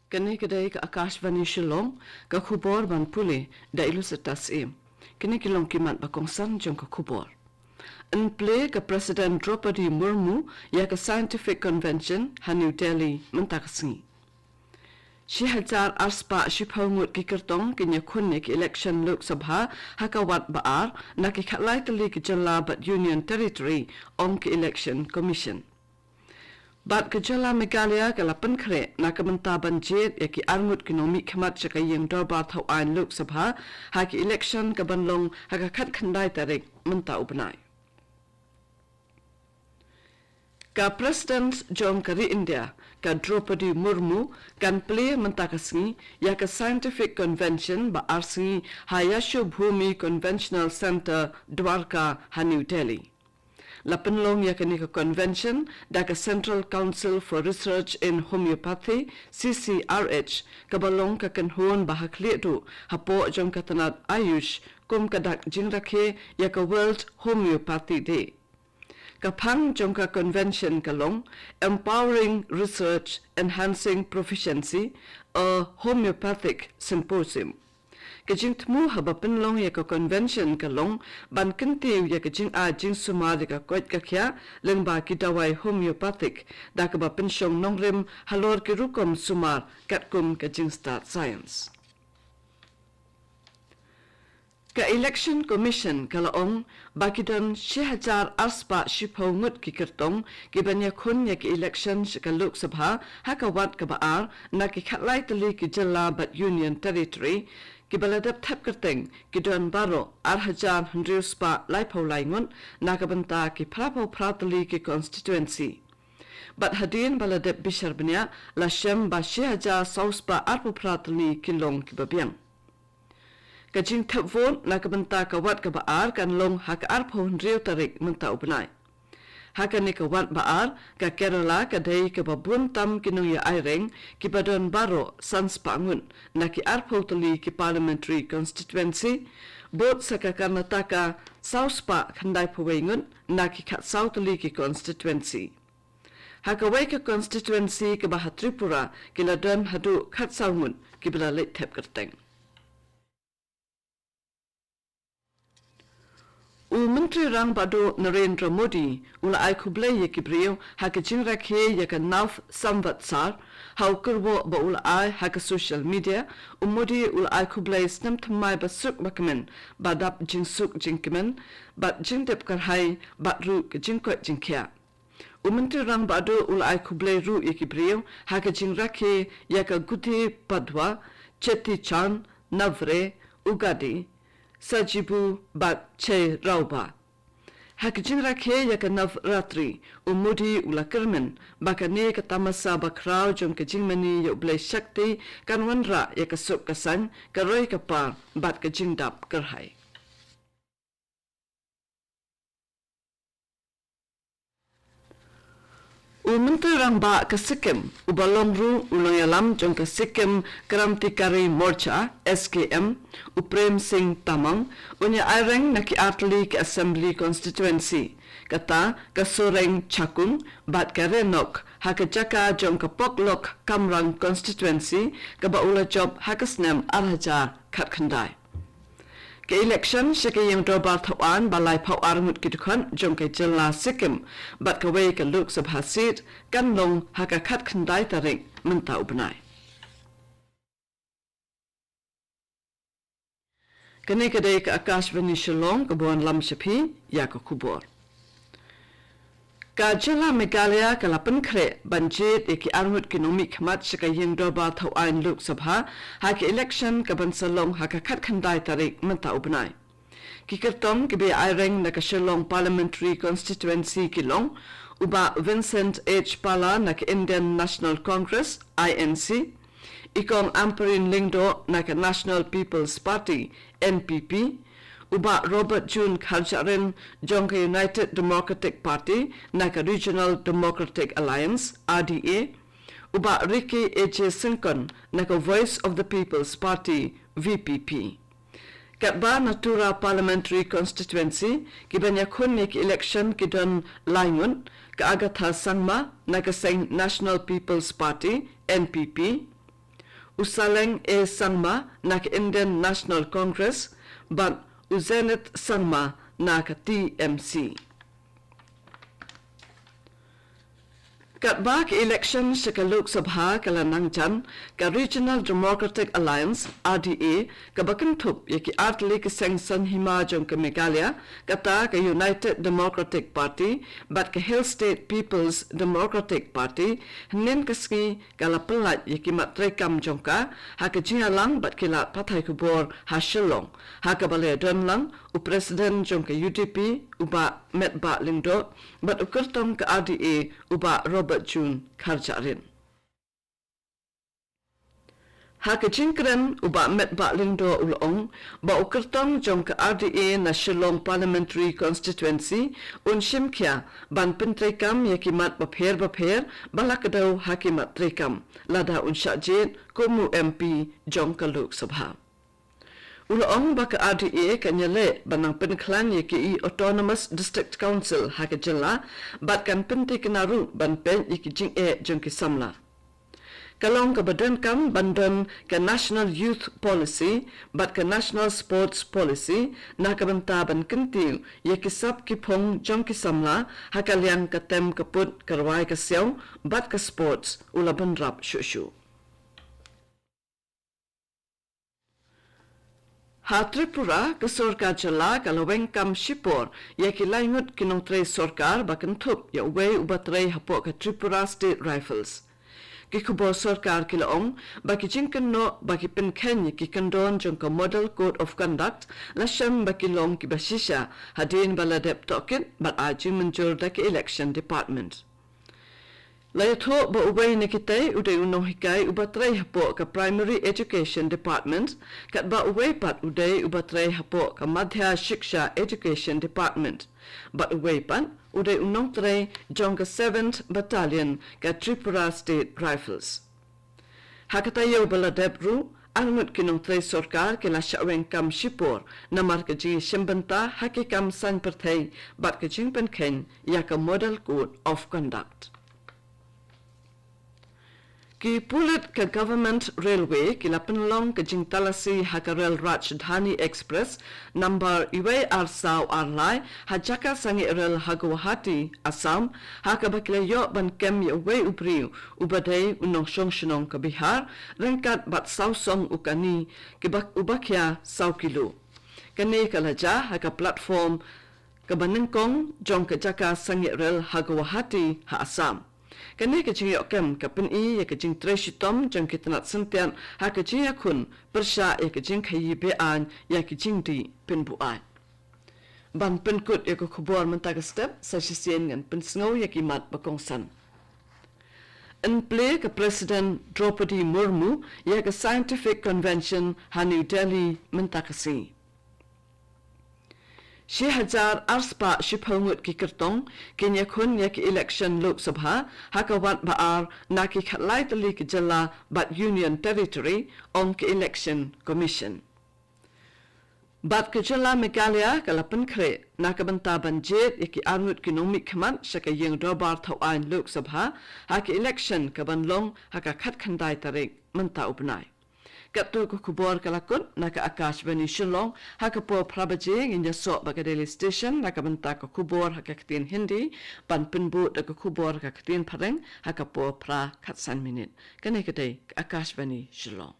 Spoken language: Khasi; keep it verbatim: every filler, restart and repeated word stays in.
Kane ka dei ka Akashvani Shillong, ka khubor ban pule da i Lucetta Syiem. Kine ki long ki mat ba kongsan jong ka khubor. Yn plie ka President Droupadi Murmu ïa ka Scientific Convention ha New Delhi mynta ka sngi. Shi hajar ar spah shiphew ngut ki kyrtong kin ïakhun ïa ki election Lok Sabha ha ka wat ba ar na ki khatlai tylli ki jylla bad Union Territory, ong ka Election Commission. Bad ka jylla Meghalaya ka la pynkhreh na ka bynta ban jied ïa ki arngut ki nongmihkhmat sha ka ïing dorbar thaw aiñ Lok Sabha ha ki election ka ban long ha ka khatkhyndai tarik mynta u bnai. Ka President jong ka ri India, ka Droupadi Murmu, kan plie mynta ka sngi ïa ka Scientific Convention ba ar sngi ha Yashobhoomi Conventional Centre, Dwarka, ha New Delhi. La pynlong ïa kane ka convention da ka Central Council for Research in Homeopathy, C C R H, kaba long ka kynhun ba ha khlieh duh hapoh jong ka tnat Ayush kum ka dak jingrakhe ïa ka World Homeopathy Day. Ka phang jong ka convention ka long Empowering Research, Enhancing Proficiency, a Homeopathic Symposium. Ka jingthmu haba pynlong ïa ka convention ka long ban kyntiew ïa ka jingai jingsumar ïa ka koit ka khiah lyngba ki dawai homeopathic da kaba pynshong nongrim halor ki rukom sumar katkum ka jingstad science. Ka Election Commission ka la ong ba ki don shi hajar ar spah shiphew ngut ki kyrtong kiban ïakhun ïa ki election sha ka Lok Sabha ha ka wat kaba ar na ki khatlai tylli ki jylla bad Union Territory, kiba la dep thep kyrteng ki don baroh ar hajar hynriew spah laiphew lai ngut na ka bynta ki phraphew phra tylli ki constituency. Bad hadien ba la dep bishar bniah la shem ba shi hajar saw spah arphew phra tylli ki long kiba biang. Ka jingthep vote na ka bynta ka wat kaba ar kan long ha ka arphew hynriew tarik mynta u bnai. Ha kane ka wat ba ar, ka Kerala ka dei kaba bun tam ki nongïaireng kiba don baroh san spah ngut na ki arphew tylli ki parliamentary constituency, bud sa ka Karnataka saw spah khyndaiphew wei ngut na ki khatsaw tylli ki constituency. Ha kawei ka constituency kaba ha Tripura ki la don haduh khatsaw ngut kiba la leit thep kyrteng. U Myntri Rangbah Duh Narendra Modi u la ai khublei ïa ki briew ha ka jingrakhe ïa ka Nav Samvatsar. Ha u kyrwoh ba u la ai ha ka social media, u Modi u la ai khublei snem thymmai ba suk ba kmen ba dap jingsuk jingkmen bad jingdep kyrhai bad ruh ka jingkoit jingkhiah. U Myntri Rangbah Duh u la ai khublei ruh ïa ki briew ha ka jingrakhe ïa ka Gudi Padwa, Cheti Chand, Navre, Ugadi, Sajibu bad Cheiraoba. Ha ka jingrakhe ïa ka Navratri, u Modi u la kyrmen ba kane ka tamasa bakhraw jong ka jingmane ïa u Blei Shakti kan wanrah ïa ka suk ka saiñ, ka roi ka par bad ka jingdap kyrhai. U Myntri Rangbah ka Sikkim, uba long ruh u nongïalam jong ka Sikkim Krantikari Morcha, S K M, u Prem Singh Tamang, un ïa aireng na ki artylli ki Assembly Constituency, kata ka Soreng Chakung bad ka Renok, ha ka jaka jong ka Poklok Kamrang Constituency, kaba u la jop ha ka snem ar hajar khatkhyndai. Ka election sha ka ïing dorbar thaw aiñ ba laiphew ar ngut ki dkhot jong ka jylla Sikkim bad kawei ka Lok Sabha seat kan long ha ka khatkhyndai tarik mynta u bnai. Kane ka dei ka Akashvani Shillong kaba wanlam sha phi ïa ka khubor. Ka jylla Meghalaya ka la pynkhreh ban jied ïa ki arngut ki nongmihkhmat sha ka ïing dorbar thaw aiñ Lok Sabha ha ka election kaban sa long ha ka khatkhyndai tarik mynta u bnai. Ki kyrtong kiba ïa aireng na ka Shillong Parliamentary Constituency ki long u Bah Vincent H Pala na ka Indian National Congress, I N C, i Kong Ampareen Lyngdoh na ka National People's Party, N P P, u Bah Robert June Kharjahrin jong ka United Democratic Party na ka Regional Democratic Alliance, R D A, u Bah Ricky A J Syngkon na ka Voice of the People's Party, V P P. Katba na Tura Parliamentary Constituency kiban ïakhun ïa ki election ki don lai ngut, ka Agatha Sangma na ka seng National People's Party, N P P, u Saleng A Sangma na ka Indian National Congress bad u Zenith Sangma na ka T M C. Katba ka election sha ka Lok Sabha ka la nang jan, ka Regional Democratic Alliance, R D A, kaba kynthup ïa ki artylli ki seng saiñ hima jong ka Meghalaya, kata ka United Democratic Party bad ka Hill State People's Democratic Party, hynnin ka sngi ka la pyllait ïa ki mat treikam jong ka ha ka jingïalang bad ki lad pathai khubor ha Shillong, ha kaba la ïadon lang u President jong ka U D P, u Bah Metbah Lyngdoh, bad u kyrtong ka R D A, u Bah Robert June Kharjahrin. Ha ka jingkren, u Bah Metbah Lyngdoh u la ong ba u kyrtong jong ka R D A na Shillong Parliamentary Constituency un shim khia ban pyntreikam ïa ki mat bapher bapher ba la kdew ha ki mat treikam, lada un shah jied kum u M P jong ka Lok Sabha. U la ong ba ka R D A kan ïaleh ban nang pynkhlaiñ ïa ki Autonomous District Council ha ka jylla bad kan pynthikna ruh ban peit ïa ki jingeh jong ki samla. Ka long kaba donkam ban don ka National Youth Policy bad ka National Sports Policy, na ka bynta ban kyntiew ïa ki sap ki phong jong ki samla ha ka liang ka tem ka put, ka rwai ka siaw bad ka sports, u la bynrap shuh shuh. Ha Tripura, ka sorkar jylla ka la weng kam shipor ïa ki lai ngut ki nongtrei sorkar ba kynthup ïa uwei uba trei hapoh ka Tripura State Rifles. Ki khubor sorkar ki la ong ba ki jingkynnoh ba ki pynkheiñ ïa ki kyndon jong ka Model Code of Conduct la shem ba ki long kiba shisha hadien ba la dep tohkit bad ai jingmynjur da ka Election Department. La ïathuh ba uwei na kitei u dei u nonghikai uba trei hapoh ka Primary Education Department, katba uwei pat u dei uba trei hapoh ka Madhya Shiksha Education Department. Bad uwei pat u dei u nongtrei jong ka Seventh Battalion ka Tripura State Rifles. Ha ka taïew ba la dep ruh, ar ngut ki nongtrei sorkar ki la shah weng kam shipor namar ka jingïashim bynta ha ki kam saiñ pyrthei bad ka jingpynkheiñ ïa ka Model Code of Conduct. Ki pulit ka Government Railway ki la pynlong ka jingtalasi ha ka rel Rajdhani Express number uwei ar saw ar lai ha jaka sangeh rel ha Guwahati, Assam, ha kaba ki la ïoh ban kem ïa uwei u briew uba dei u nongshong shnong ka Bihar, ryngkat bad saw song u kani, kiba, uba khia saw kilo. Kane ka la jia ha ka platform kaba nyngkong jong ka jaka sangeh rel ha Guwahati, ha Assam. Kane ka jingïoh kem ka pyni ïa ka jingtrei shitom jong ki tnat syntiat ha ka jingïakhun pyrshah ïa ka jingkhaïi be-aiñ ïa ki jingdih pynbuaid. Ban pynkut ïa ka khubor mynta ka step, sa shisien ngan pynsngew ïa ki mat ba kongsan. Yn plie ka President Droupadi Murmu ïa ka Scientific Convention ha New Delhi mynta ka sngi. Shi hajar ar spah shiphew ngut ki kyrtong kin ïakhun ïa ki election Lok Sabha ha ka wat ba ar na ki khatlai tylli ki jylla bad Union Territory, ong ka Election Commission. Bad ka jylla Meghalaya ka la pynkhreh na ka bynta ban jied ïa ki ar ngut ki nongmihkhmat sha ka ïing dorbar thawaiñ Lok Sabha ha ka election kaban long ha ka khatkhyndai tarik mynta u bnai. Katto ka khubor ka la kut na ka Akashvani Shillong, ha ka por phra baje ngin ïasoh bad ka Delhi Station na ka bynta ka khubor ha ka ktien Hindi, ban pynbud da ka khubor ha ka ktien Phareng ha ka por phra khatsan minit. Kane ka dei ka Akashvani Shillong.